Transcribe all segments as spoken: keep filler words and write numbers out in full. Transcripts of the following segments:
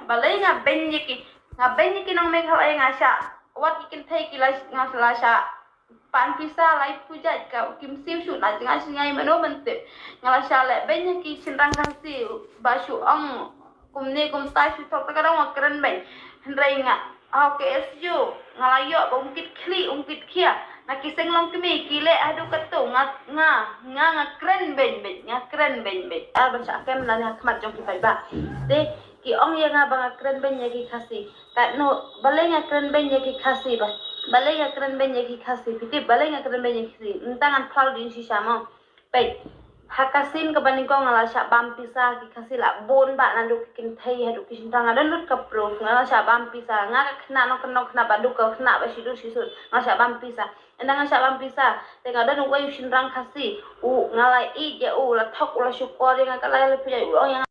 Balei nga beiñ ïa ki, nga beiñ ïa ki nong Meghalaya, nga shah wad ki kynthei ki la, nga la shah pan pisa lai phew jait, ka kim siew shuh na jngai jngai mano ban tip. Nga la shah leh beiñ ïa ki shynrang Khasi ba shu ong kumne kumtai shu thok, ta ka dang nga kren beiñ. Hynrei nga ha K S U nga la ïoh ba ym kit khlieh ym kit khia na ki seng longkmie ki leh haduh katto, nga, nga, nga, nga kren beiñ beiñ, nga kren beiñ beiñ. Ar ban shah kem lane ha khmat jong ki paidbah. Te ki ong ïa nga ba nga kren beiñ ïa ki Khasi. Katno, balei nga kren beiñ ïa ki Khasi ba? Balei nga kren beiñ ïa ki Khasi? Phi tip balei nga kren beiñ ïa ki Khasi? Mynta ngan phlaw dien shisha mo. Peit, ha ka sien kaba nyngkong nga la shah bam pisa, ki Khasi la bun bha naduh ki kynthei haduh ki shynrang, nga don lut ka proof, nga la shah bam pisa, nga ka khynnah nongkyndong, khynnah ba duk, ka khynnah ba shidur shisur, nga la shah bam pisa. Ynda nga shah bam pisa, te nga don uwei u shynrang Khasi, u, nga la ïeit ïa u, la thok u, la shukor ïa nga, ka la ïa la phi ïa u, ong ïa nga.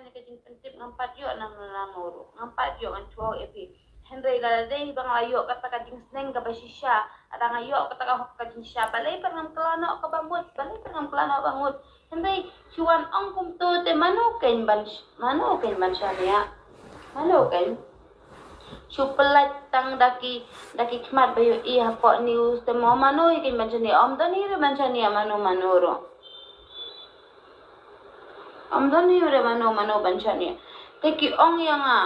Ïa ka jingpyntip ngam pat ïoh nangno nangno ruh. Ngam pat ïoh, ngan shu ong ïa phi. Hynrei lada dei ba nga la ïoh kata ka jingsneng kaba shisha, lada nga ïoh kata ka hok ka jingshisha, balei pat ngam kylla noh kaba mut, balei pat ngam kylla noh ba mut. Hynrei shu wan ong kumto te mano kein ban sh-, mano kein ban shaniah? Mano kein? Shu pyllait tang da ki, da ki khmat ba ïohi hapoh news te mo, mano hi kein ban shaniah? Ym don hi re ban shaniah mano mano ruh. Ym don hi re mano mano ban shaniah. Te ki ong ïa nga,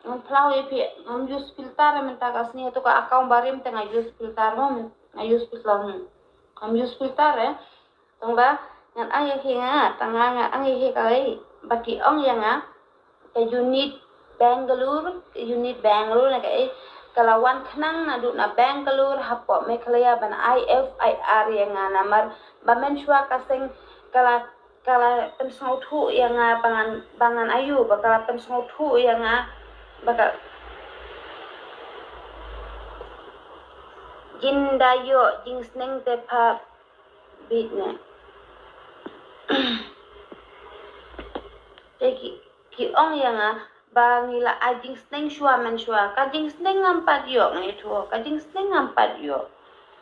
ngam phlaw ïa phi, ngam use filter re mynta ka sngi, to ka account barim te nga use filter mo, nga use filter mo. Ngam use filter re. Tang ba ngan ong ïa phi, nga, tang nga, nga ong ïa phi kaei ba ki ong ïa nga. Ka unit Bangalore, ka unit Bangalore na kaei, ka la wan khnang naduh na Bangalore hapoh Meghalaya ban ai F I R ïa nga, namar ba mynshuwa ka seng ka la, ka la pynsngewthuh ïa nga ba ngan, ba ngan aiu, ba ka la pynsngewthuh ïa nga ba ka, jin da ïoh jingsneng te pha bit ne. Te ki, ki ong ïa nga ba ngi la ai jingsneng shuwa mynshuwa. Ka jingsneng ngam pat ïoh, ngan ïathuh, ka jingsneng ngam pat ïoh.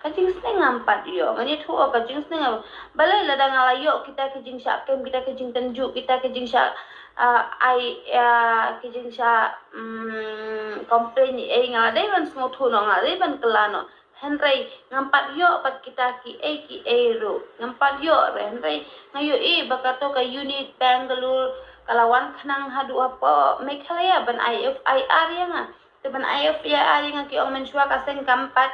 Ka jingsneng ngam pat ïoh, ngan ïathuh, ka jingsneng ngam. Balei lada nga la ïoh kita ki jingshah kem, kita ki jingtynjuh, kita ki jingshah, ah, ai, ah, ki jingshah, mm, complain ei, nga la dei ban sngewthuh noh, nga la dei ban kylla noh. Hynrei ngam pat ïoh pat kita kiei kiei ruh. Ngam pat ïoh re, hynrei nga ïohi ba kato ka unit Bangalore ka la wan khnang haduh hapoh Meghalaya ban ai F I R ïa nga. Te ban ai F I R ïa nga, ki ong mynshuwa ka seng kam pat,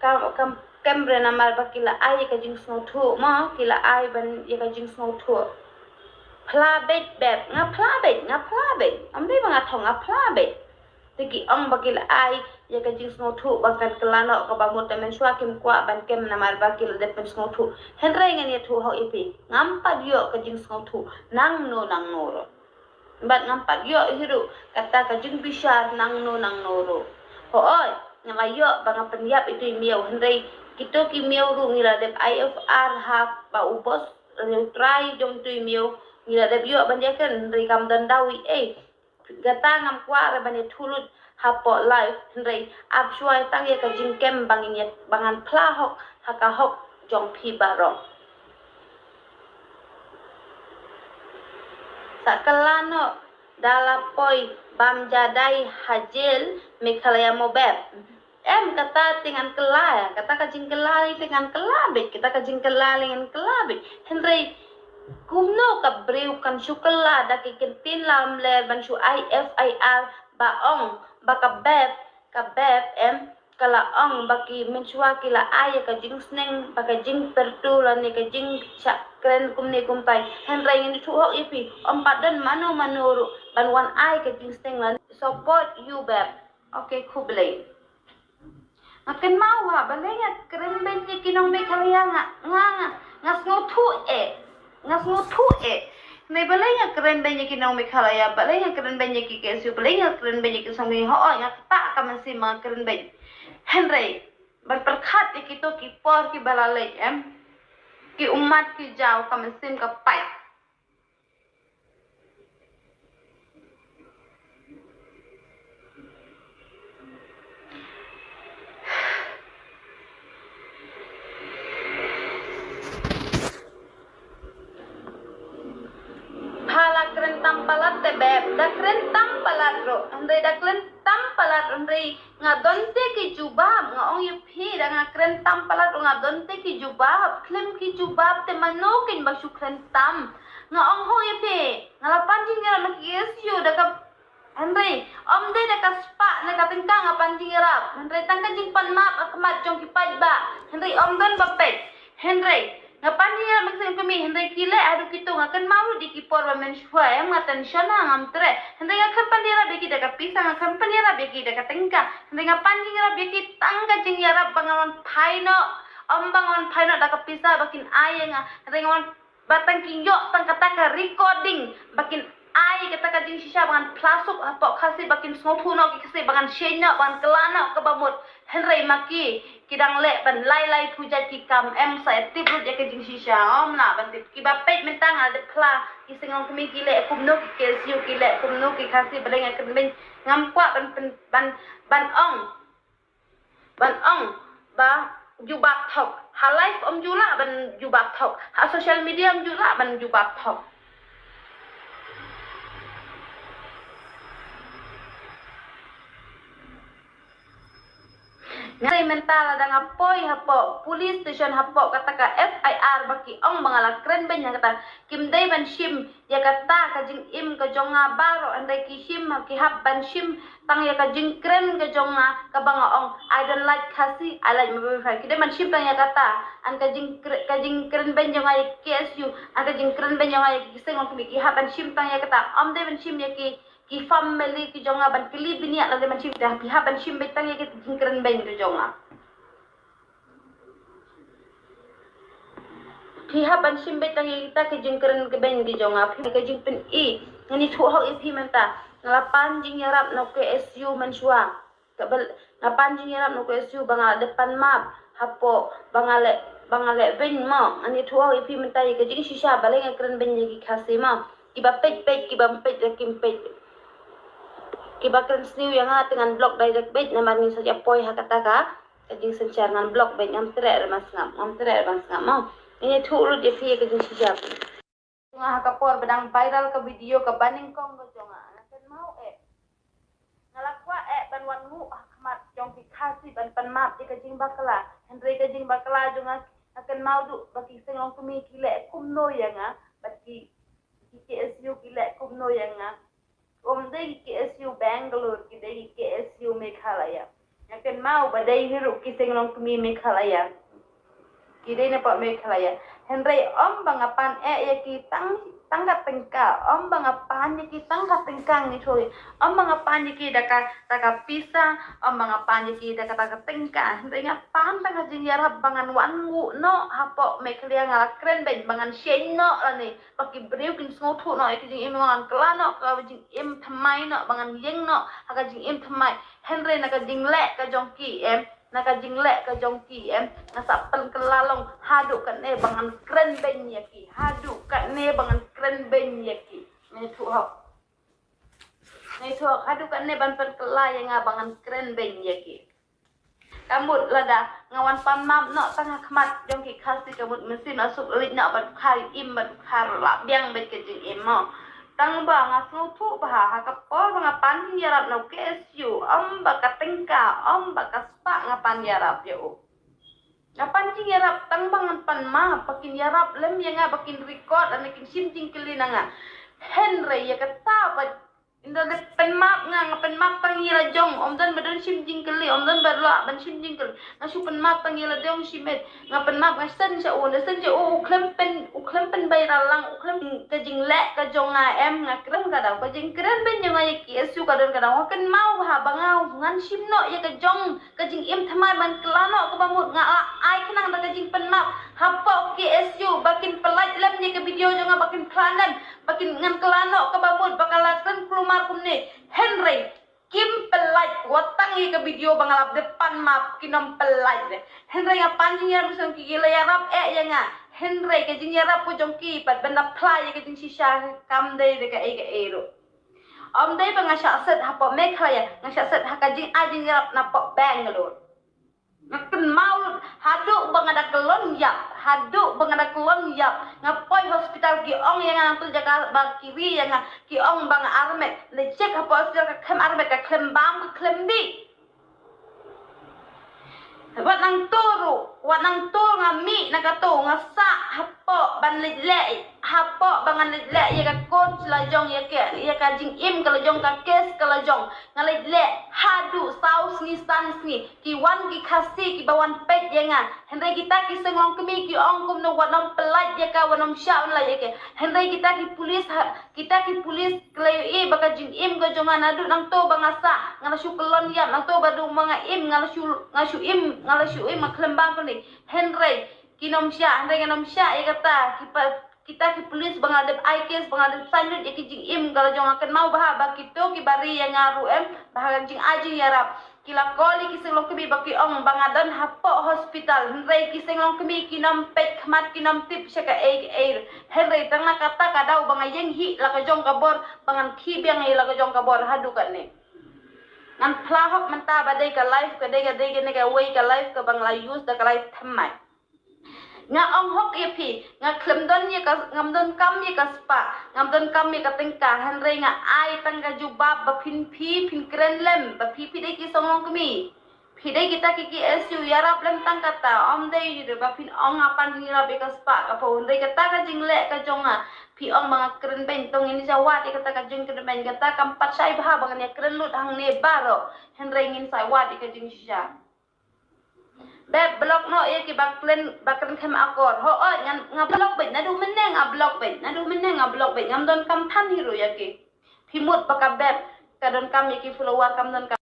kam, kam kem re namar ba ki la ai ïa ka jingsngewthuh mo, ki la ai ban ïa ka jingsngewthuh. Phla beit beb, nga phla beit, nga phla beit. Ym dei ba nga thong, nga phla beit. Te ki ong ba ki la ai ïa ka jingsngewthuh ba kan kylla noh kaba mut, te mynshuwa kim kwah ban kem namar ba ki la dep pynsngewthuh. Hynrei ngan ïathuh hok ïa phi, ngam pat ïoh ka jingsngewthuh nangno nangno ruh. Bad ngam pat ïoh hi ruh kata ka jingbishar nangno nangno ruh. Hooid, nga la ïoh ba nga pynïap ïa uto i miaw, hynrei kito ki miaw ruh ngi la dep ai F I R ha ba u boss, u trai jong uto i miaw, ngi la dep ïoh ban ïakren, hynrei kam don daw ei ei. Kata ngam kwah re ban ïathuh lut hapoh live, hynrei ap shuwa tang ïa ka jingkem ba ngin ïa, ba ngan phla hok ha ka hok jong phi baroh. Sa kylla noh da la poi bam jadai ha jel Meghalaya mo beb. Em, kata te ngan kylla, kata ka jingkylla lei te ngan kylla beit, kata ka jingkylla lei ngan kylla beit. Hynrei kumno ka briew kan shu kylla da ki ktien lamler ban shu ai F I R ba ong ba ka beb, ka beb, em, ka la ong ba ki mynshuwa ki la ai ïa ka jingsneng ba ka jingpyrtu lane ka jingshah kren kumne kumtai. Hynrei ngan ïathuh hok ïa phi, ym pat don mano mano ruh ban wan ai ka jingsneng lane support ïa u beb. Okay, khublei. Nga kynmaw ha, balei nga kren beiñ ïa ki nong Meghalaya, nga, nga, nga, nga sngewthuh eh. Nga sngewthuh eh. Hynrei balei nga kren beiñ ïa ki nong Meghalaya, balei nga kren beiñ ïa ki K S U, balei nga kren beiñ ïa ki song beiñ, hooid nga ktah ka mynsiem ba nga kren beiñ. Hynrei ban pyrkhat ïa kito ki por kiba la leit, em, ki ummat ki jaw, ka mynsiem ka pait. Pha la kren tam palat te beb, da kren tam palat. Hynrei nga don te ki jubab, nga ong ïa phi, da nga kren tam palat ruh nga don te ki jubab, khlem ki jubab te mano kin ba shu kren tam. Nga ong hok ïa phi, nga la pan jingïarap na ki KSU da ka, hynrei ym dei da ka spah ne ka tyngka nga pan jingïarap. Hynrei tang ka jingpan map ha khmat jong ki paidbah. Hynrei ym don ba peit. Hynrei nga pan ïarap ïa ki seng kmie, hynrei ki leh haduh kito, nga kynmaw ruh ïa ki por ba mynshuwa, em, nga tension, ngam treh. Hynrei nga khlem pan ïarap ïa ki da ka pisa, nga khlem pan ïarap ïa ki da ka tyngka. Hynrei nga pan ïarap ïa ki tang ka jingïarap ba nga wan phai noh. Ym ba nga wan phai noh da ka pisa ba kin ai ïa nga. Hynrei nga wan, ba tang kin ïoh tang kata ka recording ba kin ai kata ka jingshisha ba ngan phla suk hapoh Khasi, ba kin sngewthuh noh ki Khasi, ba ngan sheiñ noh, ba ngan kylla noh kaba mut. Hynrei ma ki, ki dang leh ban lai lai phew jait ki kam, em sa ïa tip lut ïa ka jingshisha. Ym lah ban tip. Kiba peit mynta nga la dep phla, ki seng longkmie ki leh kumno, ki KSU ki leh kumno, ki Khasi balei nga kren beiñ. Ngam kwah ban pyn-, ban, ban ong, ban ong ba jubab thok. Ha live ym ju lah ban jubab thok, ha social media ym ju lah ban jubab thok. Nga mynta lada nga poi hapoh police station, hapoh kata ka FIR ba ki ong ba nga la kren beiñ, ha kata kim dei ban shim ïa kata ka jingim ka jong nga baroh, hynrei ki shim, ki hap ban shim tang ïa ka jingkren ka jong nga kaba nga ong, "I don't like Khasi, I like my boyfriend." Ki dei ban shim tang ïa kata. An ka jingkre-, ka jingkren beiñ jong nga ïa KSU, an ka jingkren beiñ jong nga ïa ki seng longkmie, ki hap ban shim tang ïa kata. Ym dei ban shim ïa ki, ki family ki jong nga ban kylli bniah, lada ban shim te, ki hap ban shim beit tang ïa ki jingkren beiñ ki jong nga. Ki hap ban shim beit tang ïa kita ki jingkren beiñ ki jong nga. Phi ka jingpyni, ngan ïathuh hok ïa phi mynta. Nga la pan jingïarap na u KSU mynshuwa. Ka bel, nga pan jingïarap na u KSU ba nga la dep pan map hapoh ba nga leh, ba nga leh beiñ mo. Ngan ïathuh hok ïa phi mynta ïa ka jingshisha balei nga kren beiñ ïa ki Khasi mo. Kiba peit peit, kiba ym peit ruh kim peit. Kiba kren sniew ïa nga te ngan block direct beit namar ngin sa ïa poi ha kata ka, ka jingsynshar, ngan block beit, ngam treh ruh ban sngap, ngam treh ruh ban sngap mo. Ngan ïathuh lut ïa phi ïa ka jingshisha. Nga ha ka por ba dang viral ka video kaba nyngkong ka jong nga, nga kynmaw eh. Nga la kwah eh ban wan nguh ha khmat jong ki Khasi ban pan map ïa ka jingbakla. Hynrei ka jingbakla jong nga, nga kynmaw duh ba ki seng longkmie ki leh kumno ïa nga, bad ki, ki KSU ki leh kumno ïa nga. Ym dei ki KSU Bangalore, ki dei ki KSU Meghalaya. Nga kynmaw ba dei hi ruh ki seng longkmie Meghalaya. Ki dei na pdeng Meghalaya. Hynrei ym ba nga pan eh ïa ki tang, tang ka tyngka, ym ba nga pan ïa ki tang ka tyngka, ngi thui. Ym ba nga pan ïa ki da ka, da ka pisa, ym ba nga pan ïa ki da ka, da ka tyngka. Hynrei nga pan tang ka jingïarap ba ngan wan nguh noh hapoh Meghalaya, nga la kren beiñ ba ngan sheiñ noh lane ba ki briew kin sngewthuh noh ïa ka jingim, ba ngan kylla noh ka jingim thymmai noh, ba ngan ïeng noh ha ka jingim thymmai. Hynrei na ka jingleh ka jong ki, em, na ka jingleh ka jong ki, em, nga sa pynkylla long haduh katne ba ngan kren beiñ ïa ki, haduh katne ba ngan kren beiñ ïa ki. Ngi thuh hok. Ngi thuh hok haduh katne ban pynkylla ïa nga ba ngan kren beiñ ïa ki. Ka mut lada nga wan pan map noh tang ha khmat jong ki Khasi, ka mut mynsiem la suk leit noh bad u kha im, bad u kha la biang bad ka jingim mo. Tang ba nga sngewthuh ba ha, ha ka por ba nga pan jingïarap na u KSU, ym ba ka tyngka, ym ba ka spah nga pan ïarap ïa u. Nga pan jingïarap tang ba ngan pan map, ba kin ïarap lem ïa nga, ba kin record, lane kin shim jingkylli na nga. Hynrei ïa kata ba ynda dep pan map nga, nga pan map tang ïa la jong, ym don ba don shim jingkylli, ym don ba lah ban shim jingkylli. Nga shu pan map tang ïa la jong shimet. Nga pan map, nga send sha u, nga send sha u, u khlem pyn, u khlem pynbeit lang, u khlem, ka jingleh ka jong nga, em, nga kren ka daw, ka jingkren beiñ jong nga ïa ki KSU ka don ka daw. Nga kynmaw ha ba nga, ngan shim noh ïa ka jong, ka jingim thymmai ban kylla noh kaba mut, nga la ai khnang da ka jingpan map hapoh KSU ba kin pynlait lem ïa ka video jong nga, ba kin phla lem, ba kin, ngan kylla noh kaba mut ba ka la kren kulmar kumne. Hynrei kim pynlait, wat tang ïa ka video ba nga la dep pan map kin ym pynlait de. Hynrei nga pan jingïarap, ki la ïarap eh ïa nga. Hynrei ka jingïarap ka jong ki pat ban da phla ïa ka jingshisha kam dei da kaei kaei ruh. Ym dei ba nga shah set hapoh Meghalaya, nga shah set ha ka jingai jingïarap na poh Bangalore. Nga kynmaw lut, haduh ba nga da kyllon ïap, haduh ba nga da kyllon ïap, nga poi hospital ki ong ïa nga nangtu jaka ba ki ri ïa nga, ki ong ba nga armet, nga check hapoh hospital ka khlem armet, ka khlem bam, ka khlem dih. Wat nangto ruh, wat nangto nga mih na kato, nga sah hapoh ban leit leh, hapoh ba ngan leit leh ïa ka court la jong, ïa ka, ïa ka jingim ka la jong, ka case ka la jong. Nga leit leh haduh saw sngi san sngi. Ki wan ki Khasi kiba wan peit ïa nga. Hynrei kita ki seng longkmie ki ong kumno, wat nym pyllait ïa ka, wat nym shah wan lait ïa ka. Hynrei kita ki pulit ha, kita ki pulit ki la ïohi ba ka jingim ka jong nga naduh nangto ba nga sah, nga la shu kyllon ïap, nangto ba dang ma nga im, nga la shu, nga shu im, nga la shu im, nga khlem bang kane. Hynrei ki nym shah, hynrei nga nym shah ïa kata, ki pa, kita ki pulit ba nga la dep ai case, ba nga la dep sign lut ïa ki jingim ka la jong nga. Kynmaw bha ba kito kiba ri ïa nga ruh em, ba ha ka jingai jingïarap ki la call ïa ki seng longkmie ba ki ong ba nga don hapoh hospital. Hynrei ki seng longkmie ki nym peit khmat, ki nym tip sha kaei kaei. Hynrei tang na kata ka daw ba nga ïeng hi la ka jong ka bor, ba ngan khie biang hi la ka jong ka bor haduh katne. Ngan phla hok mynta ba dei ka live, ka dei, ka dei kane kawei ka live kaba nga la use da ka live thymmai. Nga ong hok ïa phi, nga khlem don ïa ka, ngam don kam ïa ka spah, ngam don kam ïa ka tyngka, hynrei nga ai tang ka jubab ba phin, phi phin kren lem, ba phi, phi dei ki seng longkmie. Phi dei kita ki, ki KSU, ïarap lem tang kata, ym dei ruh ba phin ong nga pan ïarap ïa ka spah ka phew. Hynrei kata ka jingleh ka jong nga, phi ong ba nga kren beiñ, to ngin sa wad ïa kata ka jingkren beiñ, kata kam pat shai bha ba ngan ïa kren lut hangne baroh. Hynrei ngin sa wad ïa ka jingshisha. Beb, block noh ïa ki ba kren, ba kren khlem akor. Hooid, ngan, nga block beiñ, naduh mynne nga block beiñ, naduh mynne nga block beiñ, ngam don kam than hi ruh ïa ki. Phi mut ba ka Beb ka don kam ïa ki follower, kam don kam.